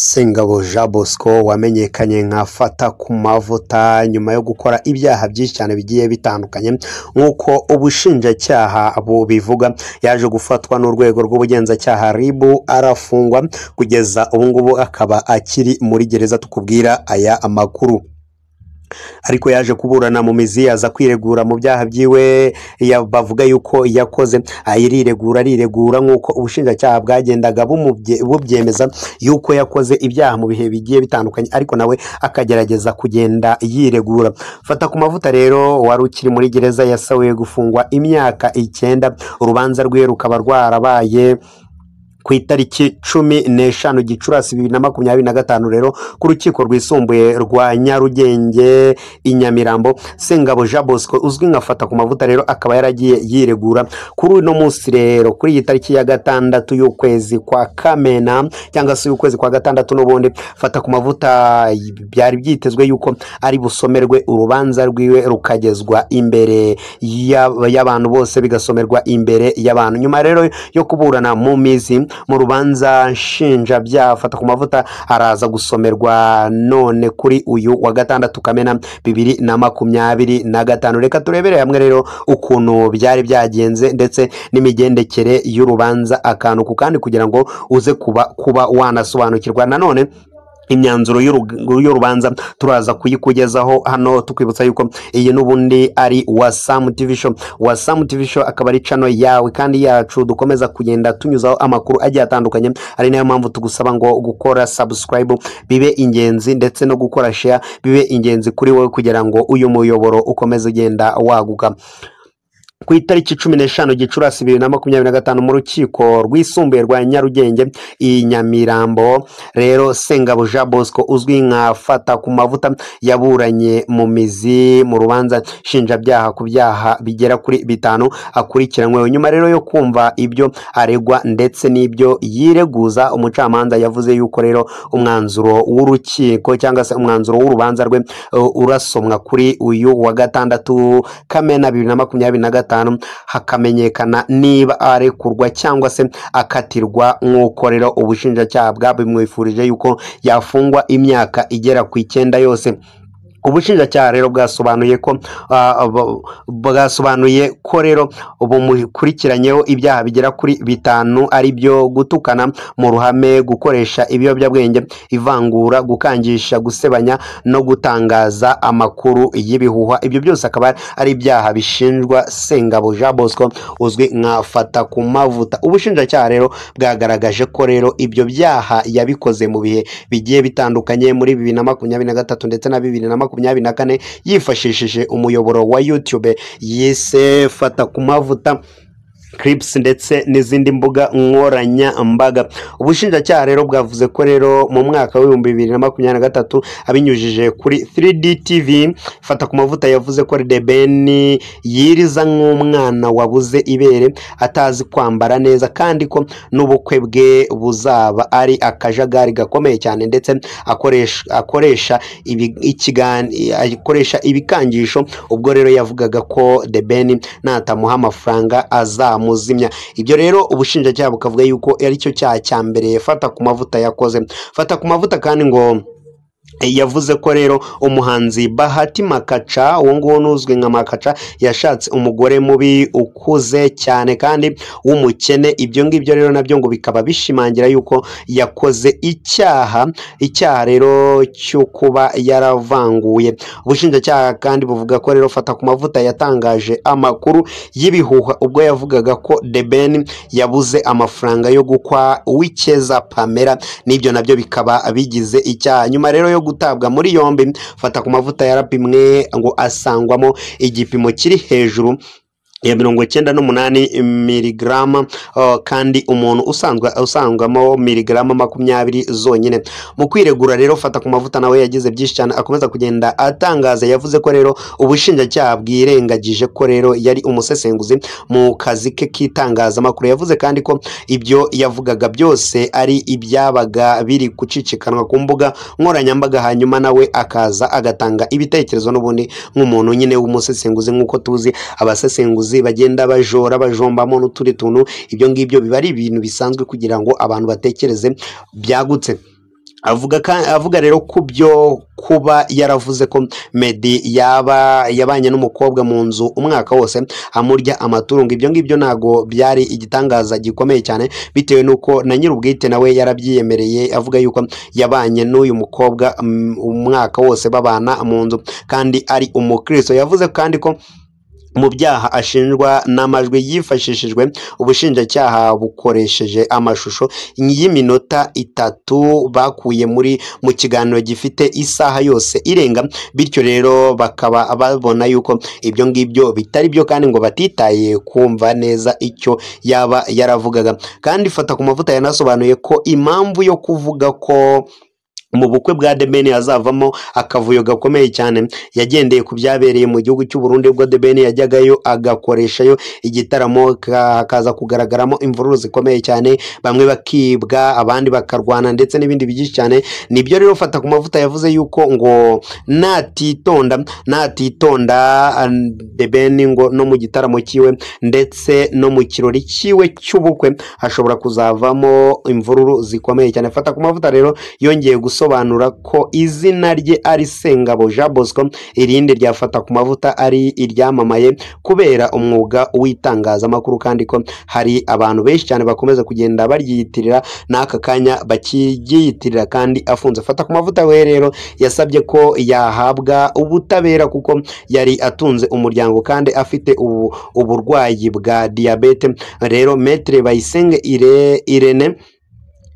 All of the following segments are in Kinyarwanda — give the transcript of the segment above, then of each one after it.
Sengabo Jean Bosco wamenyekanye nka Fatakumavuta nyuma yo gukora ibyaha byinshi cyane bigiye bitandukanye nk'uko ubushinjacyaha bubivuga, yaje gufatwa n'urwego rw'ubugenzacyaha RIB arafungwa, kugeza ubu ngubu akaba akiri muri gereza tukubwira aya amakuru. Ariko yaje kuburana mu mizi, aza kwiregura mu byaha byiwe bavuga yuko yakoze, ariregura ariregura nk'uko ubushinjacyaha bwagendaga bubyemeza yuko yakoze ibyaha mu bihe bigiye bitandukanye, ariko nawe akagerageza kugenda yiregura. Fatakumavuta rero wari ukiri muri gereza yasabiwe gufungwa imyaka 9, urubanza rwe rukaba rwarabaye ku itariki 15 Gicurasi 2025 rero ku rukiko rwisumbuye rwa Nyarugenge i Nyamirambo. Sengabo Jean Bosco uzwi nka Fatakumavuta rero akaba yaragiye yiregura kuri uno munsi rero, kuri iyi tariki ya 6 y'ukwezi kwa Kamena cyangwa se y'ukwezi kwa 6 n'ubundi, Fatakumavuta byari byitezwe yuko ari busomerwe urubanza rwiwe rukagezwa imbere y'abantu bose, bigasomerwa imbere y'abantu. Nyuma rero yo kuburana mu mizi mu rubanza nshinjabyaha, Fatakumavuta araza gusomerwa none kuri uyu wa 6 Kamena 2025. Reka turebere hamwe rero ukuntu byari byagenze ndetse n'imigendekere y'urubanza akantu ku kandi, kugira ngo uze kuba wanasobanukirwa. Nanone imyanzuro y'urubanza turaza kuyikugezaho hano, tukwibutsa yuko iyi n'ubundi ari Wasamu TV Show. Wasamu TV Show akaba ari channel yawe kandi yacu, dukomeza kugenda tunyuzaho amakuru agiye atandukanye, ari nayo mpamvu tugusaba ngo gukora subscribe bibe ingenzi ndetse no gukora share bibe ingenzi kuri wowe, kugira ngo uyu muyoboro ukomeze ugenda waguka. Ku itariki 15 Gicurasi 2025 mu rukiko rwisumbuye rwa Nyarugenge i Nyamirambo rero, Sengabo Jean Bosco uzwi nka Fatakumavuta yaburanye mu mizi mu rubanza nshinjabyaha ku byaha bigera kuri 5 akurikiranyweho. Nyuma rero yo kumva ibyo aregwa ndetse n'ibyo yireguza, umucamanza yavuze yuko rero umwanzuro w'urukiko cyangwa se umwanzuro w'urubanza rwe urasomwa kuri uyu wa 6 Kamena 2025, hakamenyekana niba arekurwa cyangwa se akatirwa, nk'uko rero ubushinjacyaha bwabimwifurije yuko yafungwa imyaka igera ku 9 yose. Ubushinjacyaha rero bwasobanuye ko rero bumukurikiranyeho ibyaha bigera kuri 5, ari byo gutukana mu ruhame, gukoresha ibiyobyabwenge, ivangura, gukangisha, gusebanya no gutangaza amakuru y'ibihuha. Ibyo byose akaba ari ibyaha bishinjwa Sengabo Jean Bosco uzwi nka Fatakumavuta. Ubushinjacyaha rero bwagaragaje ko rero ibyo byaha yabikoze mu bihe bigiye bitandukanye muri 2023 ndetse na 2024, yifashishije umuyoboro wa YouTube yise Fatakumavuta Clips ndetse n'izindi mbuga nkoranyambaga. Ubushinjacyaha rero bwavuze ko rero mu mwaka wa 2023 abinyujije kuri 3D TV, Fatakumavuta yavuze ko The Ben yiriza nk'umwana wabuze ibere, atazi kwambara neza, kandi ko n'ubukwe bwe buzaba ari akajagari gakomeye cyane, ndetse akoresha ibikangisho. Ubwo rero yavugaga ko The Ben natamuha amafaranga azamuzimya. Ibyo rero ubushinjacyaha bukavuga yuko aricyo cyaha cya mbere Fatakumavuta yakoze. Fatakumavuta kandi ngo yavuze ko rero umuhanzi Bahati Makaca, uwo nguwo n'uzwi nka Makaca, yashatse umugore mubi ukuze cyane kandi w'umukene. Ibyo ngibyo rero nabyo ngo bikaba bishimangira yuko yakoze icyaha rero cyo kuba yaravanguye. Ubushinjacyaha kandi buvuga ko rero Fatakumavuta yatangaje amakuru y'ibihuha ubwo yavugaga ko The Ben yabuze amafaranga yo gukwa Uwicyeza Pamela, n'ibyo nabyo bikaba bigize icyaha. Nyuma rero yo gutabwa muri yombi, Fatakumavuta yarapimwe ngo asangwamo igipimo kiri hejuru ya 98 miligrama, kandi umuntu usanzwe usangwamo miligrama 20 zonyine. Mu kwiregura rero Fatakumavuta nawe yagize byinshi cyane akomeza kugenda atangaza. Yavuze ko rero ubushinjacyaha bwirengagije ko rero yari umusesenguzi mu kazi ke k'itangazamakuru. Yavuze kandi ko ibyo yavugaga byose ari ibyabaga biri gucicikanwa ku mbuga nkoranyambaga, hanyuma nawe akaza agatanga ibitekerezo n'ubundi nk'umuntu nyine w'umusesenguzi, nk'uko tuzi abasesenguzi bagenda bajora bajombamo n'utundi tuntu. Ibyo ngibyo biba ari ibintu bisanzwe kugira ngo abantu batekereze byagutse. Avuga rero ku byo kuba yaravuze ko Meddy yaba yabanye n'umukobwa mu nzu umwaka wose amurya amatungo, ibyo ngibyo ntago byari igitangaza gikomeye cyane, bitewe n'uko na nyir'ubwite nawe yarabyiyemereye avuga yuko yabanye n'uyu mukobwa umwaka wose babana mu nzu kandi ari umukristo. Yavuze kandi ko mu byaha ashinjwa n'amajwi yifashishijwe ubushinjacyaha bukoresheje amashusho y'iminota 3 bakuye mu kiganiro gifite isaha yose irenga, bityo rero bakaba babona yuko ibyo ngibyo bitari byo kandi ngo batitaye kumva neza icyo yaba yaravugaga. Kandi Fata ku Mavuta yanasobanuye ko impamvu yo kuvuga ko mu bukwe bwa The Ben hazavamo akavuyo gakomeye cyane yagendeye ku byabereye mu gihugu cy'u Burundi, ubwo The Ben yajyagayo agakoreshayo igitaramo hakaza kugaragaramo imvururu zikomeye cyane, bamwe bakibwa abandi bakarwana ndetse n'ibindi byinshi cyane. Nibyo rero Fata ku Mavuta yavuze yuko ngo natitonda The Ben ngo no mu gitaramo cyiwe ndetse no mu kirori cyiwe cy'ubukwe hashobora kuzavamo imvururu zikomeye cyane. Fata ku Mavuta rero yongeye gusobanura ko izina rye ari Sengabo Jean Bosco, irindi rya Fata ku Mavuta ari iryamamaye kubera umwuga w'itangazamakuru, kandi ko hari abantu benshi cyane bakomeza kugenda baryiyitirira n'aka kanya bakiryiyitirira kandi afunze. Fata ku Mavuta we rero yasabye ko yahabwa ubutabera kuko yari atunze umuryango kandi afite uburwayi bwa diyabete. Rero Maître Bayisenge Irene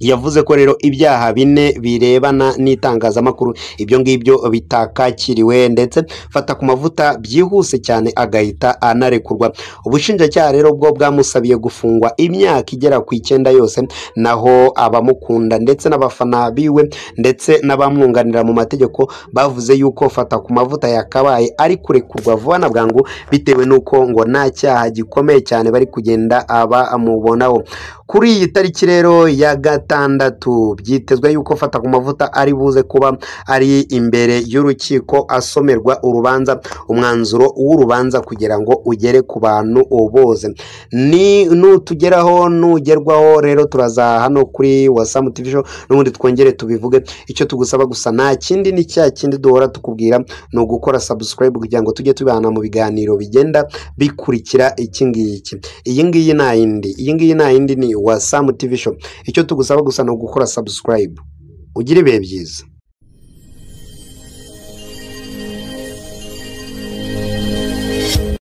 yavuze ko rero ibyaha 4 birebana n'itangazamakuru ibyo ngibyo bitakakiriwe, ndetse Fata ku Mavuta byihuse cyane agahita anarekurwa. Ubushinjacyaha rero bwo bwamusabiye gufungwa imyaka igera ku 9 yose, naho abamukunda ndetse n'abafana biwe ndetse n'abamwunganira mu mategeko bavuze yuko Fata ku Mavuta yakabaye ari kurekurwa vuba na bwangu, bitewe n'uko ngo nta cyaha gikomeye cyane bari kugenda abamubonaho. Kuri iyi tariki rero ya gatandatu byitezwe yuko Fata ku Mavuta ari buze kuba ari imbere y'urukiko asomerwa urubanza, umwanzuro w'urubanza kugira ngo ugere ku bantu bose. Ni nutugeraho nugerwaho rero turaza hano kuri Wasamu TV Show n'ubundi twongere tubivuge. Icyo tugusaba gusa nta kindi ni cya kindi duhora tukubwira, ni ugukora subscribe kugira ngo tujye tubana mu biganiro bigenda bikurikira iki ngiki. Iyi ngiyi nta yindi, iyi ngiyi nta yindi ni Wasamu TV Show. Icyo tugusaba gusa ni ugukora subscribe. Ugire ibihe byiza.